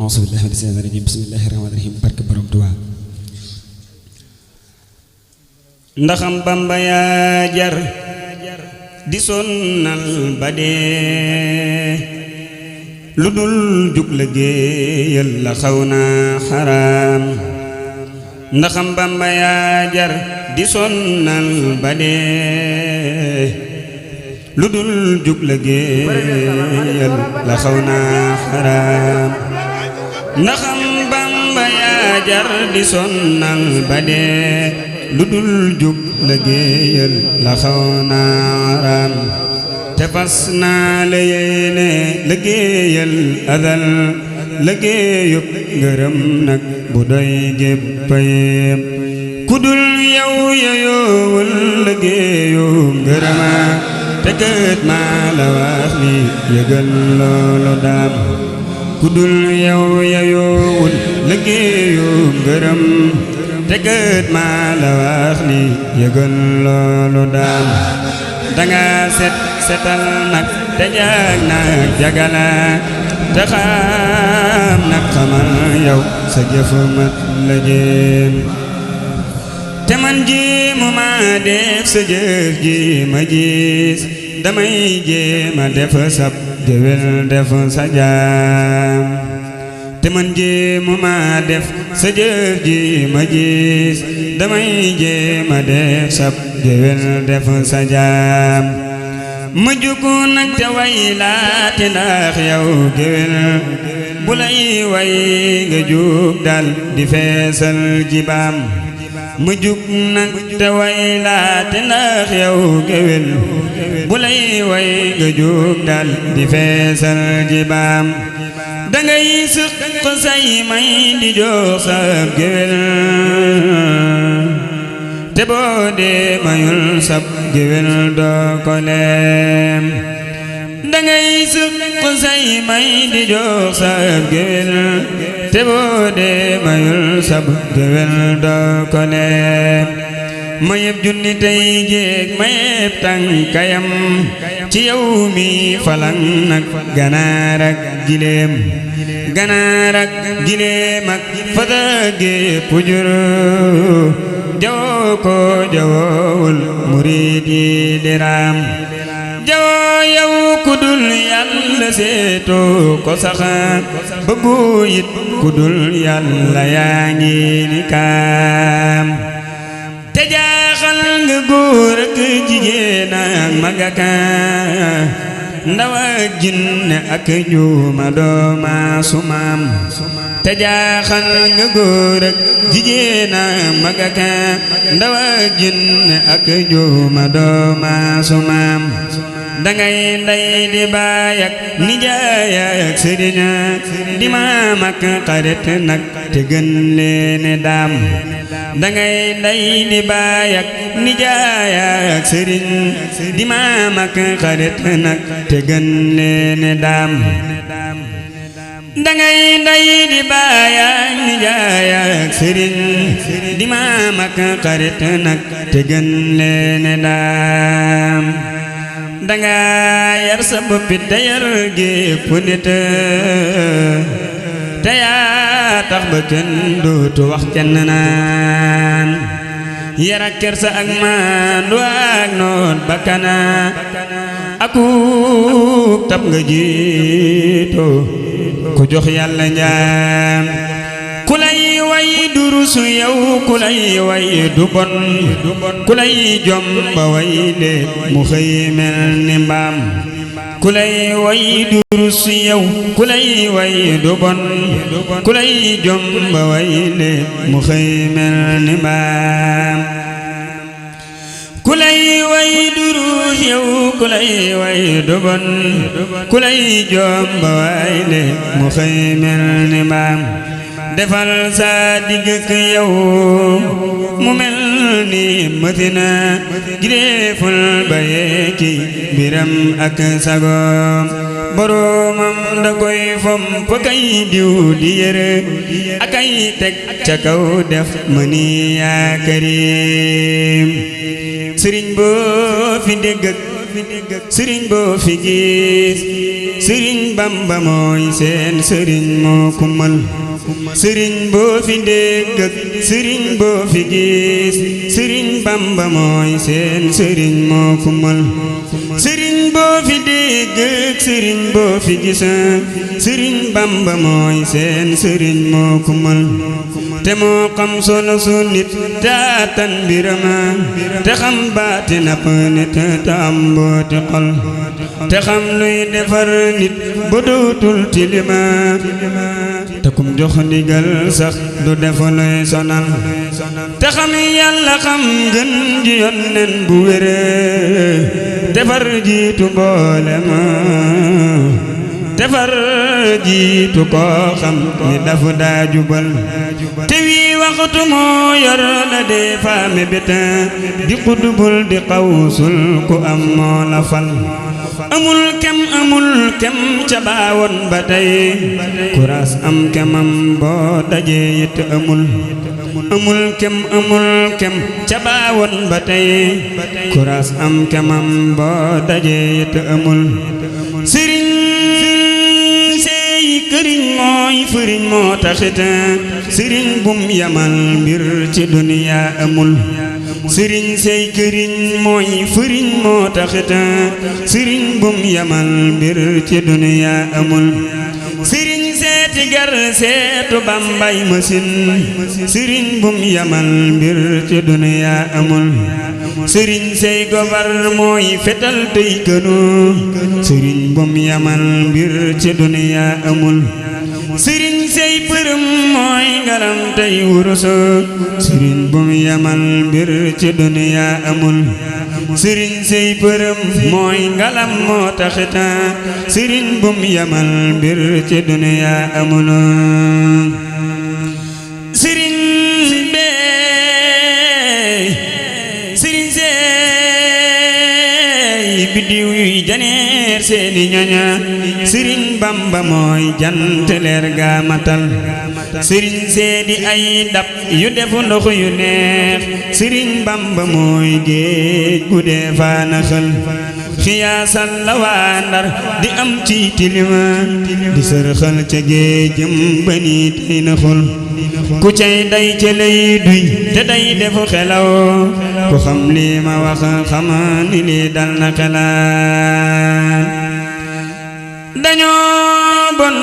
auzu billaahi mina shaytaani rajiim bismillaahi rahmaani rahiim barke borom Tuubaa. ndaxam Bamba yaa jar di sonnal ba dee lu dul jug liggéeyal la xaw na xaraam. ndaxam Bamba yaa jar di sonnal ba dee lu dul jug liggéeyal la xaw na xaraam. ndaxam Bamba yaa jar di sonnal ba dee lu dul jug liggéeyal la xaw na xaraam. te fas naa la yéene liggéeyal adal liggéeyub ngërëm nag bu doy gépp yépp ku dul yow yoyoowul liggéeyu ngërëma te gët maa la wax ni yëgal loolu daam. ku dul yow yoyoowul liggéeyu ngërëm te gët maa la wax ni yëgal loolu daam. danga setal nag te jaag nag jagala te xam nag xamal yow sa jëf mat la jéem. te man jéemu ma def sa jëf ji ma gis damay jéema def sab géwél def sa jaam. te man jéemu ma def sa jëf ji ma gis damay jéema def sab géwél def sa jaam. ma jukku nag te way laate ndax yow géwél bu lay way nga jug dal di feesal jibaam. ma jug nag te way laate ndax yow géwél bu lay way nga jug dal di feesal jibaam. dangay sëq say may di jox sa géwél te boo dee mayul sab géwél doo ko leem. dangay sëq say may di jox sab géwél te boo dee mayul sab géwél doo ko leem. ma yeb junni tey jéeg ma yeb tànkayam ci yow mi falang nag ganaar ak gileem. ganaar ak gileem ak fata gépp jur jawoo ko jawoowul murid yi diraam. jawoo yow ku dul yàlla seetoo ko sax bëggu it ku dul yàlla yaa ngi ni kaam. te jaaxal nga góor ak jigéen ak mag ak ndaw ak jinne ak juuma dooma sumaam. te jaaxal nga góor ak jigéen ak mag ak ndaw ak jinne ak juuma dooma sumaam. dangay ndey di baay ak nijaay ak sëriñ di maam ak xarit nag te gën leene daam. dangay ndey di baay ak nijaay ak sëriñ di maam ak xarit nag te gën leene daam. dangay ndey di baay ak nijaay ak sëriñ di maam ak xarit nag te gën leene daam. danga yar sa boppit te yar gépp nit te yaa tax ba kenn dootu wax kenn naan. yar ak kersa ak maandu ak noot bakkana akuk tab nga jiito ku jox yàlla njaam. ku lay way durusu yow ku lay way du bon ku lay jomba way le mu xëy mel ni mbaam. ku lay way durusu yow ku lay way du bon ku lay jomba way le mu xëy mel ni mbaam. ku lay way durus yow ku lay way du bon ku lay jomba way le mu xëy mel ni mbaam. defal sa digg ak yow mu mel ni matina gireeful bayee ki mbiram ak sagoom. boroomam da koy fomp kay diw di yére ak ay teg ca kaw def mëni yaa karim. sëriñ boo fi dégg sëriñ boo fi gis sëriñ Bamba mooy seen sëriñ moo kumal sëriñ boo fi dégg ak sëriñ boo fi gis sëriñ Bamba mooy seen sëriñ moo kumal sëriñ boo fi dégg ak sëriñ boo fi gis sëriñ Bamba mooy seen sëriñ moo kumal te moo xam solo su nit taatan mbirama te xam baati napp nit te am mbooti xol te xam luy defar nit bu dootul tilima te kum jox ndigal sax du def luy sonal te xam yàlla xam gën ji yonnen bu wére defar jiitu mboolem defar jiitu koo xam ni dafa daa jubal te wii waxtu moo yor la dee faame bétan di xudubul di xawsul ku am moo la fal amul kem ca baawoon ba tey kuraas am kemam boo dajee it amul kem ca baawoon ba tey kuraas am kemam boo dajee it amul sëriñ këriñ mooy fëriñ moo taxit sëriñ bum yamal mbir ci duniya amul sëriñ sey këriñ mooy fëriñ moo taxit sëriñ bum yamal mbir ci duniya amul sëriñ seeti gar seetu bambay masin sëriñ bum yamal mbir ci duniya amul sëriñ sey gobar mooy fetal tey kënu sëriñ bum yamal mbir ci duniya amul sëriñ sey përëm mooy ngalam tey wuruso sëriñ bum yamal mbir ci duniya amul sëriñ sey përëm mooy ngalam moo taxita sëriñ bum yamal mbir ci duniya amul sëriñ biddiw yuy janeer seeni ñoña sëriñ Bamba mooy jant leer ga matal sëriñ seedi ay dab yu defu ndox yu neex sëriñ Bamba mooy géej gu dee faana xël xiyaasal la waa Ndar di am ci tilima di sërxal ca géejëm ba nii tey na xul ku cay day ca lay duy te day defu xelaw ku xam lii ma wax xama ni lii dal na xelaat dañoo bon